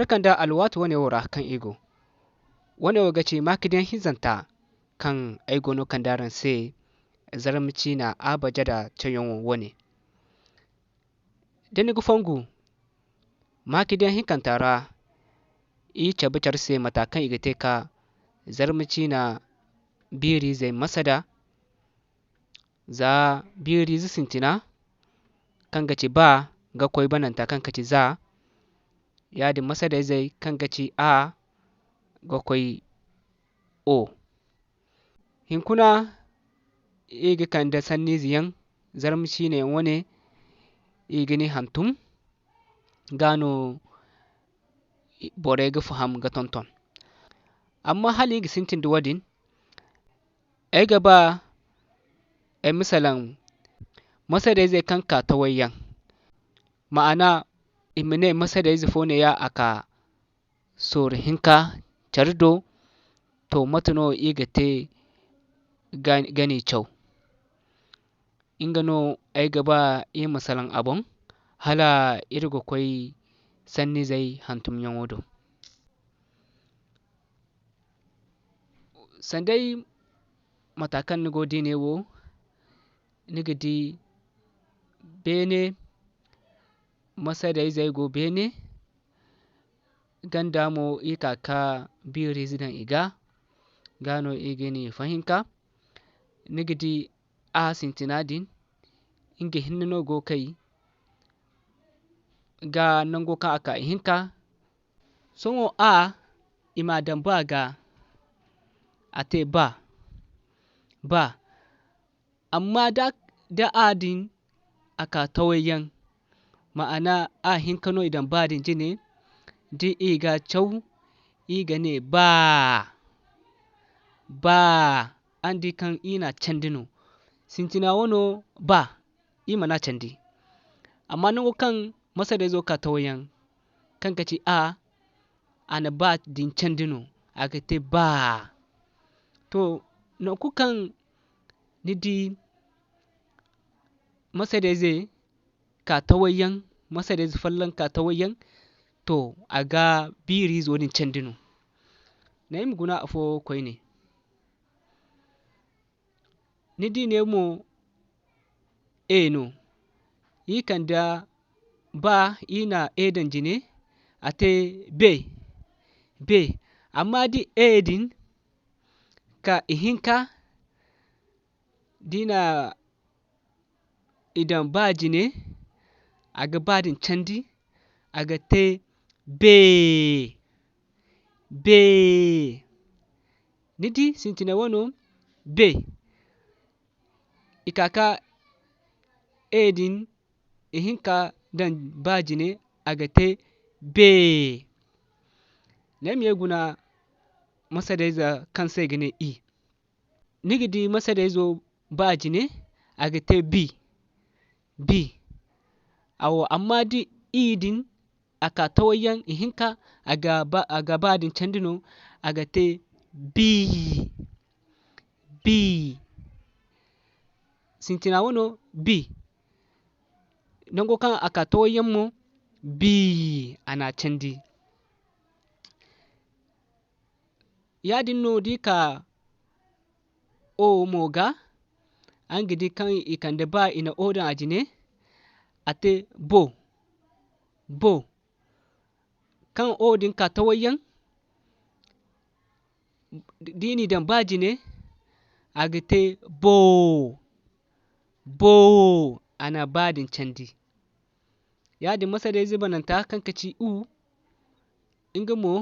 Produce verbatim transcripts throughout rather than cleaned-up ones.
Kanda alwaati wane wo ra kaŋ i go. Wane wo ga ci maakadiyaŋ hinzanta kaŋ ay go no kande araŋ se, zarma ciina abajada cawyaŋo wane. Da ni ga fongu maakadiyaŋ hinkanta ra, i cabe care se mata kaŋ i ga te ka zarma ciina biiriizey masada, za biiriize sintina kaŋ ga ci ba ga koy bananta kaŋ ga ci za, yaadin masadayzey kaŋ ga ci a ga koy o. Hinkuna i ga kande sanniize yaŋ, zarma ciine yaŋ wane, i ga ni hantum, ga no borey ga faham ga tonton. Amma hala i ga sintin da wo-din, ay ga ba ay ma salaŋ masadayzey kaŋ ka taway yaŋ. Ma'ana, i ma ne masadayze fo neeya a ka sorro hinka care do, to, mate no i ga te ga, ga ni caw? Nga no ay ga ba i ma salaŋ a boŋ, hala iri ga koy sanniizey hantumyaŋo do. Sanday mata kaŋ ni go diine wo, ni ga di beene, masadayzey go beene, ganda mo i ka ka biiriize daŋ i ga, ga no i ga ni fahinka. Ni ga di a sintina din, nga hinne no go kay, ga nango kaŋ a ka ihinka. Sohõ a, i m'a daŋ ba ga, a te ba, ba. Amma da, da a din, a ka taway yaŋ, ma'ana a hinka no i daŋ ba din jine, da i ga caw, i ga ne baa, baa. Araŋ di kaŋ i n'a candi no. Sintina wano ba, i mana candi. Amma nango kaŋ masadayzo ka taway yaŋ, kaŋ ga ci a, a na ba din candi no, a ga te baa. To, nangu kaŋ ni di masadayze ka taway yaŋ, masadayze folloŋ ka taway yaŋ, to, a ga biiriizo din candi no. Naŋ ay ma guna afo koyne. Ni di ne mo, e no. I kande ba, i na e daŋ jine, a te be, be. Amma da e din ka ihinka, da i na i daŋ ba jine, a ga ba din candi, a ga te bee, bee. Ni di, sintinay wano, bee. I ka ka e din, ihinka daŋ ba jine, a ga te bee. Naŋ ay ma ye guna masadayze kaŋ se i ga ne i. Ni ga di masadayzo ba jine, a ga te bi, bi. Awo, amma da i din, a ka taway yaŋ ihinka, a ga ba, a ga ba din candi no, a ga te bi, bi. Sintina wano, bi. Nango kaŋ a ka taway yaŋ mo, bi, a n'a candi. Yaadin no da i ka o mo ga, araŋ ga di kaŋ i kande ba i na o daŋ a jine, a te bo, bo. Kaŋ o din ka taway yaŋ, da i n'i daŋ ba jine, a ga te boo, boo, a na ba din candi. Yaadin masadayze bananta kaŋ ka ci u, nga mo,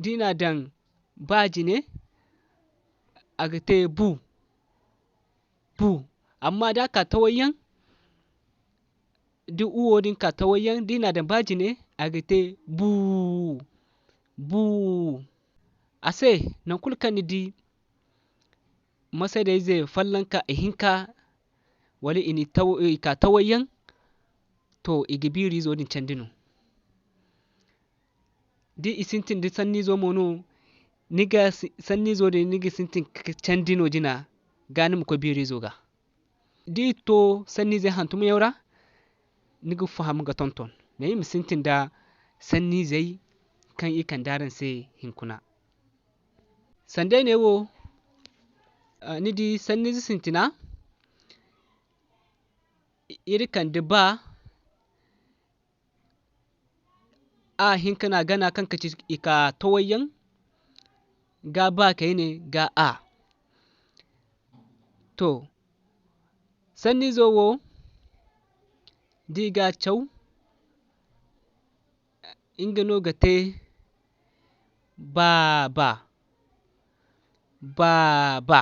da i n'a daŋ ba jine, a ga te bu, bu. Amma da a ka taway yaŋ, da uwo din ka taway yaŋ, da i n'a daŋ ba jine, a ga te buu, buu. A se, nangu kulu kaŋ ni di masadayze folloŋ ka ihinka, wala i n'i taw-, i ka taway yaŋ, to, i ga biiriizo din candi no. Da i sintin da sanniizo mo no, ni ga si-, sanniizo din, ni ga sintin ka candi no jina, ga ni ma koy biiriizo ga. Da i to sanniizey hantumyaŋ ra, ni ga faham ga tonton. Naŋ i ma sintin da sanniizey kaŋ i kande araŋ se hinkuna. Sanda ay ne wo, ah, ni di sanniize sintina, iri kande ba, a hinka no a gana kaŋ ka ci i ka tawayyaŋ, ga ba kayne, ga a. To, sanniizo wo, d'i ga a caw, nga no ga te baaba, baaba.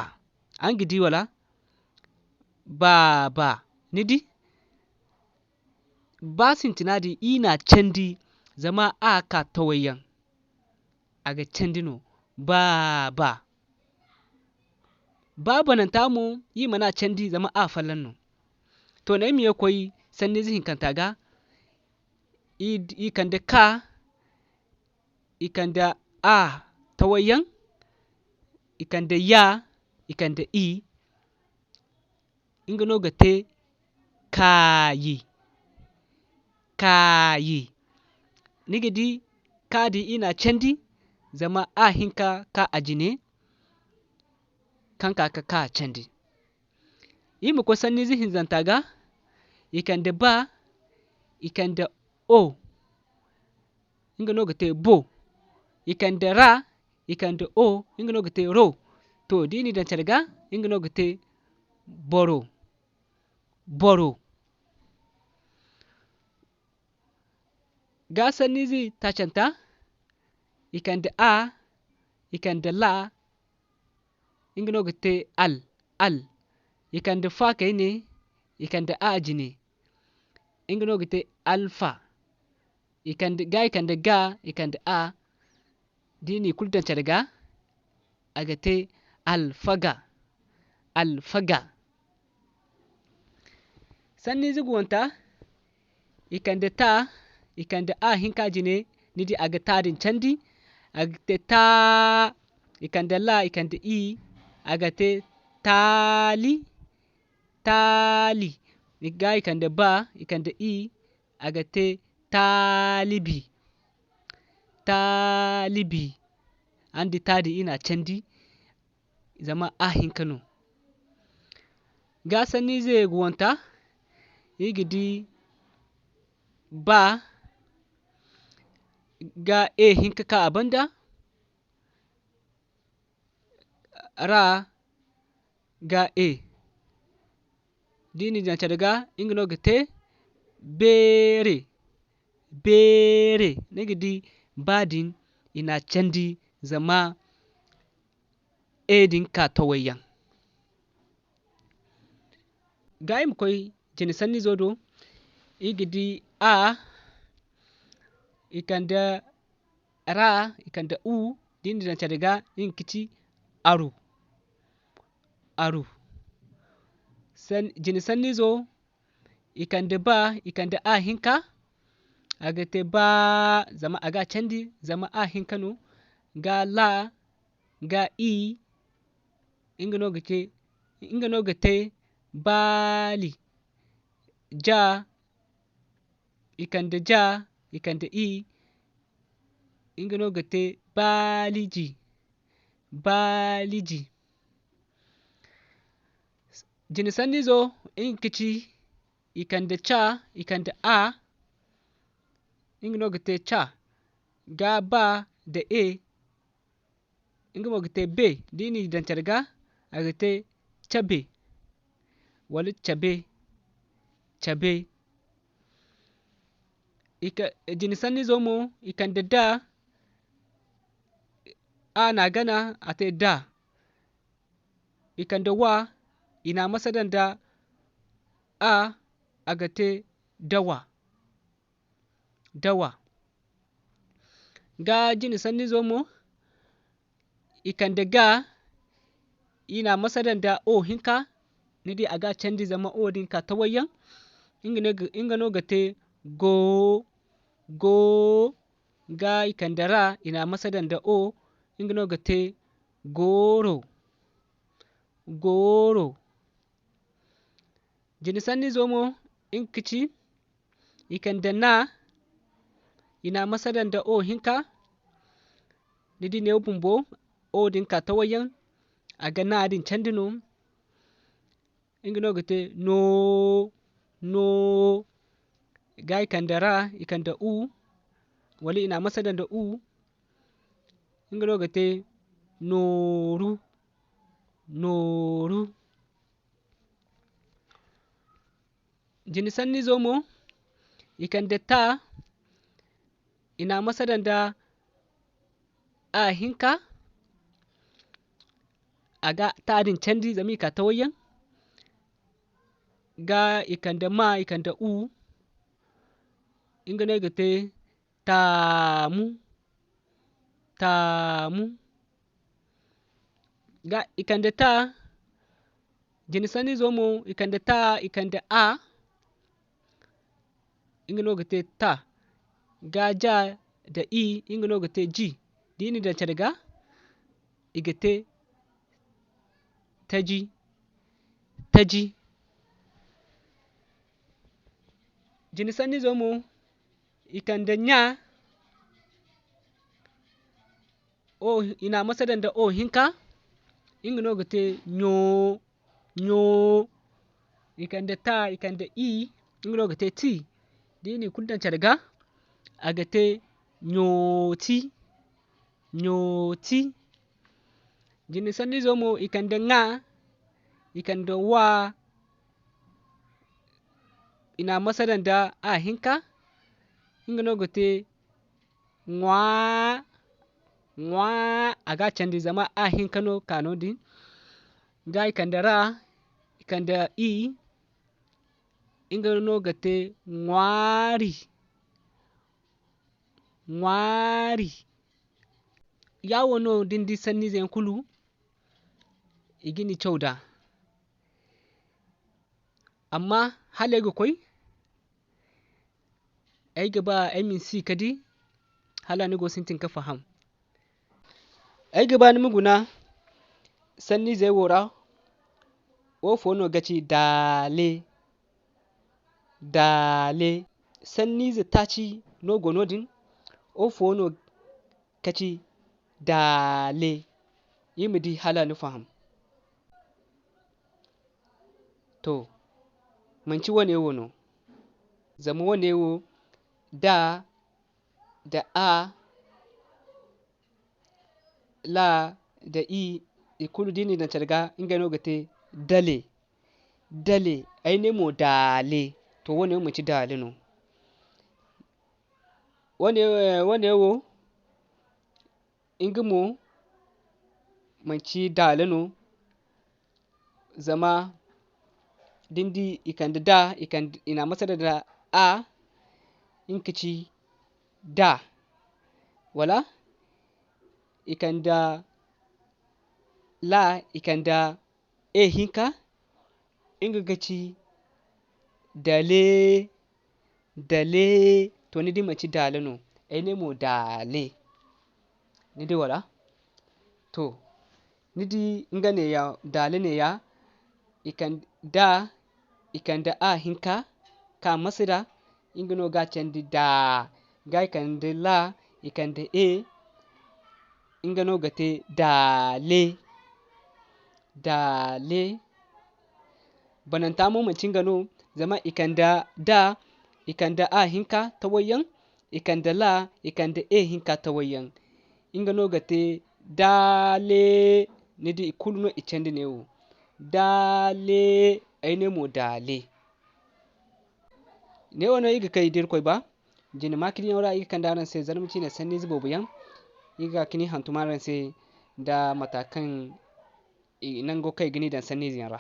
Araŋ ga di wala? Baaba. Ni di? Ba sintina din, i n'a candi, zama a ka tawayyaŋ. A ga candi no. Baaba. Ba bananta mo, i mana candi, zama a folloŋ no. To, ne ay ma ye koy sanniize hinkanta ga, i, i kande ka, i kande a tawayyaŋ, i kande ya, i kande i, nga no ga te kaayi, kaayi. Ni ga di ka din i n'a candi, zama a hinka ka a jine, kaŋ ka, ka, ka a candi. Iri ma koy sanniize hinzanta ga, i kande ba, i kande o, nga no ga te bo. I kande ra, i kande o, nga no ga te ro. To, d'i n'i daŋ care ga, nga no ga te boro, boro. Ga sanniize taacanta, i kande a, i kande la, nga no ga te al, al. I kande fa kayne, i kande a jine, nga no ga te alfa. I kande ga, i kande ga, i kande a. D'i n'i kulu daŋ care ga, a ga te alfaga, alfaga. Sanniize guwanta, i kande ta, i kande a hinka jine, ni di a ga ta din candi, a ga te taa, i kande la, i kande i, a ga te taali, taali. I ga, i kande ba, i kande i, a ga te taalibi, taalibi. Araŋ di ta din, i n'a candi, zama a hinka no. Ga sanniize guwanta, iri ga di ba, ga e hinka ka a banda, ra, ga e. D'i n'i daŋ care ga, nga no ga te beere, beere. Ni ga di ba din, i n'a candi, zama e din ka tawayyaŋ. Ga iri ma koy jine sanniizo do, iri ga di a, i kande ra, i kande u, d'i n'i daŋ care ga, nga ga ci aru, aru. San-, jine sanniizo, i kande ba, i kande a hinka, a ga te baa, zama a ga a candi, zama a hinka no, ga la, ga i, nga no ga te, nga no ga te baali, ja, i kande ja, i kande i, nga no ga te baaliji, baaliji. Jine sanniizo, nga ga ci, i kande ca, i kande a, nga no ga te ca, ga ba nda e, nga mo ga te be, d'i n'i daŋ care ga, a ga te cabe, wala cabe, cabe. I ka, jine sanniizo mo, i kande da, a n'a gana, a te da. I kande wa, i n'a masa daŋ nda a, a ga te dawa, dawa. Ga jine sanniizo mo, i kande ga, i n'a masa daŋ nda o hinka, ni di a ga a candi zama o din ka tawayyaŋ, nga no ga, nga no ga te goo, goo, ga i kande ra, i n'a masa daŋ nda o, nga no ga te gooro, gooro. Jine sanniizo mo, nga ga ci, i kande na, I na a masada nda o hinka. Ni di neewo bumbo, o din ka tawayyaŋ, a ga na din candi no. Nga no ga te noo, noo. Ga i kande ra, i kande u, wala i na a masada nda u. Nga no ga te nooru, nooru. Jine sanniizo mo, i kande ta, i na a masada nda a hinka, a ga ta din candi zama i ka tawayyaŋ. Ga i kande ma, i kande u, nga no i ga te taamu, taamu. Ga i kande ta, jine sanniizo mo, i kande ta, i kande a, nga no ga te ta. Ga ja da i, nga no ga te ji. Da i na daŋ care ga, i ga te taji, taji. Jine sanniizo mo, i kande ɲa, o, i na a masada nda o hinka, nga no ga te ɲoo, ɲoo. I kande ta, i kande i, nga no ga te ti. Da i na i kulu daŋ care ga, a ga te ɲooti, ɲooti. Jine sanniizo mo, i kande ŋa, i kande wa, i na a masada nda a hinka, nga no ga te ŋwa, ŋwa. A ga candi zama a hinka no ka no-din. Ga i kande ra, i kande i, nga no ga te ŋwaari, ŋwaari. Ya wo no da ni di sanniize yaŋ kulu, i ga ni caw nd'a. Amma hala ay ga koy, ay ga ba ay ma ni si ka di, hala ni go sintin ka faham. Ay ga ba ni ma guna sanniizey wo ra, woofo no ga ci daale, daale. Sanniize taaci no go noodin, woofo no ka ci daale. Iri ma di hala ni faham. To, manci wane wo no. Zama wane wo, da, da a, la, da i, i kulu da i na i daŋ care ga, ngey no ga te dale. Dale, ay ne mo daale. To, wane wo manci daale no. Wane, wane wo, nga mo, manci daale no, zama da ni di i kande da, i kande, i na a masara nda a, nga ka ci da, wala? I kande la, i kande e hinka, nga ga ci dale, dale. To, ni di manci daale no, ay ne mo daale. Ni di wala? To, ni di nga neeya, daale neeya, i kande da, i kande a hinka, ka masara, nga no ga candi da, ga i kande la, i kande e, nga no ga te daale, daale. Bananta mo manci nga no, zama i kande da, i kande a hinka tawayyaŋ, i kande la, i kande e hinka tawayyaŋ. Nga no ga te daale, ni di i kulu no i candi neewo. Daale, ay ne mo daale. Neewo no iri ga kay da Irkoy ba, jine maakilyaŋo ra iri ga kande araŋ se zarma ciine sanniize boobo yaŋ. Iri ga ka ni hantum araŋ se nda mata kaŋ i nango kaŋ i ga ni daŋ sanniize yaŋ ra.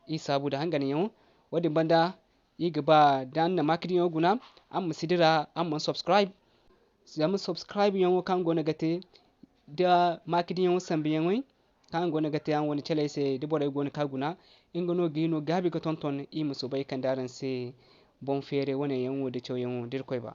Iri saabu nda hanganyaŋo. Wo-din banda, iri ga ba da araŋ na maakilyaŋo guna, araŋ ma si dira, araŋ mana subscribe. Zama subscribe yaŋo kaŋ araŋ goono ga te, da maakilyaŋo sambuyaŋey kaŋ araŋ goono ga te araŋ wane caley se, da borey goono ka guna, nga no ga iri no gaabi ga tonton, iri ma soobay kande araŋ se boŋ feeray wane yaŋo da cawyaŋo da Irkoy ba.